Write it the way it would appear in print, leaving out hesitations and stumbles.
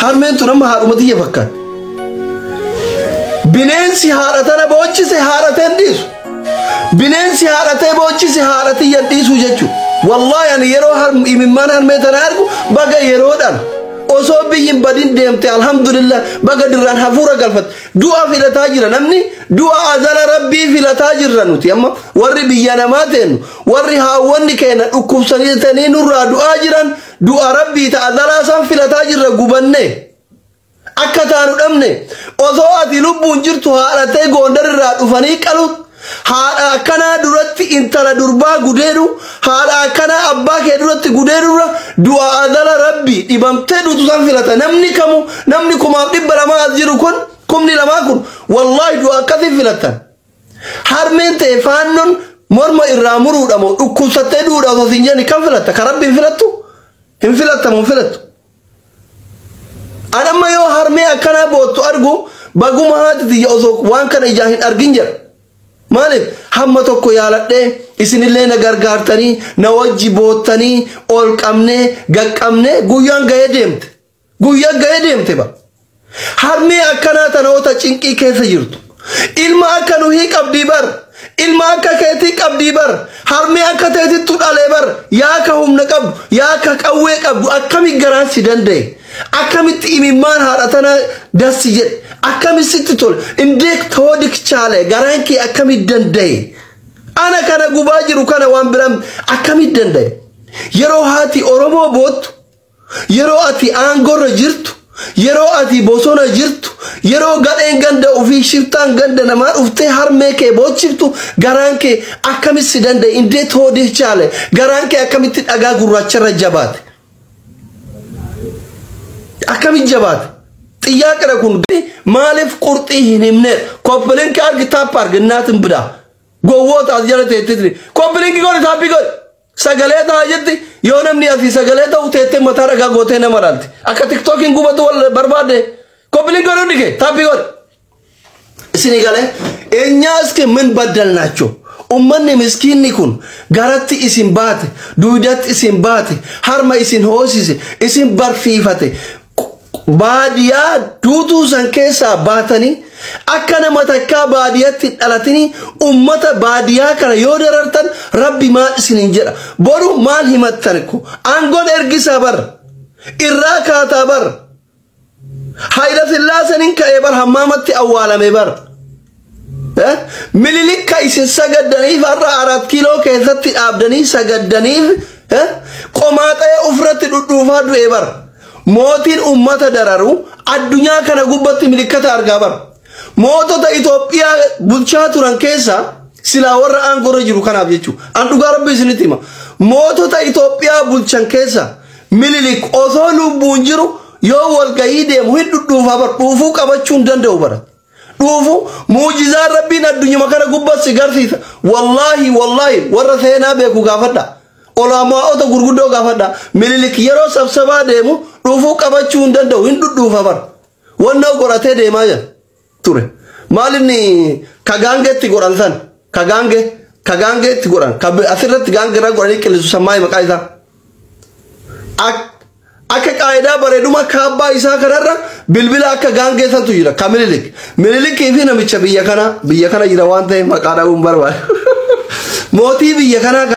Harmeen tun amma haadhuma tiyya fakkaatti. Bineensi haadha tana boochise haadha hin dhiisu. Bineensi haadhatee boochise haadha tiyya hin dhiisu jechuudha. Wallaahi ani yeroo imimmaan harmee tana argu baga yeroodhaan osoo biyyi hin badin deemte, alhamdulillah, baga dirraan hafuura galfatte. Du'a filataa jira namni, du'a azala rabbii filataa jirra nuti. Amma warri biyya namaa teennu, warri haawwanni keenya dhukkubsanii nurraa du'aa jiran, du'a rabbii ta azalaa san filataa jirra. Gubanne akka taanu dhabne. Osoo ati lubbuun jirtu haadhatee Goondar irraa dhufanii qalu, haadha akkanaa duratti intala durbaa gudeedu, haadha akkanaa abbaa kee duratti gudeedurra du'a azala rabbi dhibamtee duutu san filata namni kamu. Namni 2,200 as jiru kun, 2,000 kun, wallaahi du'a akkasii filatan. Harmeen ta'e faannoon morma irraa muruudha moo dhukkubsattee duudha osoo hin jenni kan filatta? Ka rabbi hin filattu, hin filattamu, hin filattu. Anamma yoo harmee akkanaa boottu argu, baguma haati tiyya osoo waan kana ijaan hin argin jedha. Maaliif? Hamma tokko yaaladhee isinillee na gargaartanii, na wajji boottanii, ol qabnee gaqqabnee guyyaan gahee deemte. Guyyaan gahee deemte ba. Harmee akkanaa tanoota cinqii keessa jirtu. Ilma akka nuhii qabdii bar. Ilma akka keetii qabdii bar. Harmee akka teetittu dhalee bar. Yaa ka humna qabdu, yaa ka qawwee qabdu, akkami garaan si danda'e? Akkamitti imimmaan haadha tanaa dassi jedhe? Akkami sitti tole? እንዴት ሆድህ ቻለ? Garaan kee akkami danda'e? Ana kana gubaa jiru kana waan biraan akkami danda'e? Yeroo haati Oromoo boottu, yeroo ati aangorra jirtu, yeroo ati bosona jirtu, yeroo gadheen ganda ofii shiftaan ganda namaa dhuftee harmee kee boochiftu, garaan kee akkamitti si danda'e? እንዴት ሆድህ ቻለ? Garaan kee akkamitti dhagaa gurraacharra jabaate? Akkamitti jabaate? Xiyyaaqira kun maaliif qurxii hin himne? Copy link argi, tap argi, innaatin bidaa gowwoota as jala teettitri. Copy link godhi, tap godhi. Sagalee ta'a jetti. Yoo namni asii sagalee ta'u teettee mataa dhagaa gootee nama dhaalti. Akka TikTokiin gubatu wal barbaadde. Copy link godhi, hundi kee tap godhi. Isinii galee? እኛ እስኪ ምን በደልናቸው? Ummanni miskiinni kun garatti isin baate, duudatti isin baate, harma isin hoosise, isin barfiifate, baadiyaa duutuu san keessaa baatanii akka nama takkaa baadiyyaatti dhalatanii ummata baadiyaa kana yoo darartan, rabbi maal isinin jedha? Boru maal himattan? Ko aangoon ergisaa bar, irraa kaataa bar. Hayila Sillaaseen ka'ee bar, hammaamatti awwaalame bar. Mililikka isin sagaddaniif, har'a Arat Kiiloo keessatti dhaabdanii sagaddaniif, qomaaxee ofirratti dhudhuufaa du'e bar. Mootiin ummata dararu addunyaa kana gubbatti milikkata argaa bar. Mootota Itoophiyaa bulchaa turan keessa silaa warra aangorra jiru kanaaf jechuudha. An dhugaa rabbi isinitti hima. Mootota Itoophiyaa bulchan keessa Mililik osoo lubbuun jiru yoo walgahii deemu hin dhudhuufaa bar, dhuufuu qabachuu hin danda'u bara. Dhuufu muujizaan rabbiin addunyuma kana gubbatti garsiisa. Wallaahi, wallaahi, warra seenaa beeku gaafadha. Olaamaa'ota gurguddoo gaafadha. Mililik yeroo sabsabaa deemu dhuufuu qabachuu hin danda'u, hin dhudhuufa bar. Wannoo godhatee deemaa jira ture. Maal inni ka gaangeetti godhan san? Ka gaangeetti godhan, ka asirratti gaangeerra godhanii qillisu sammaa, maqaa isaa. Akka qaayidaa bareeduma kaabbaa isaa kanarra bilbila akka gaangee santu jira ka Mililik. Mililikii fi namicha biyya kana jira waan ta'eef maqaa dhabuun barbaada. Mootii biyya kanaa.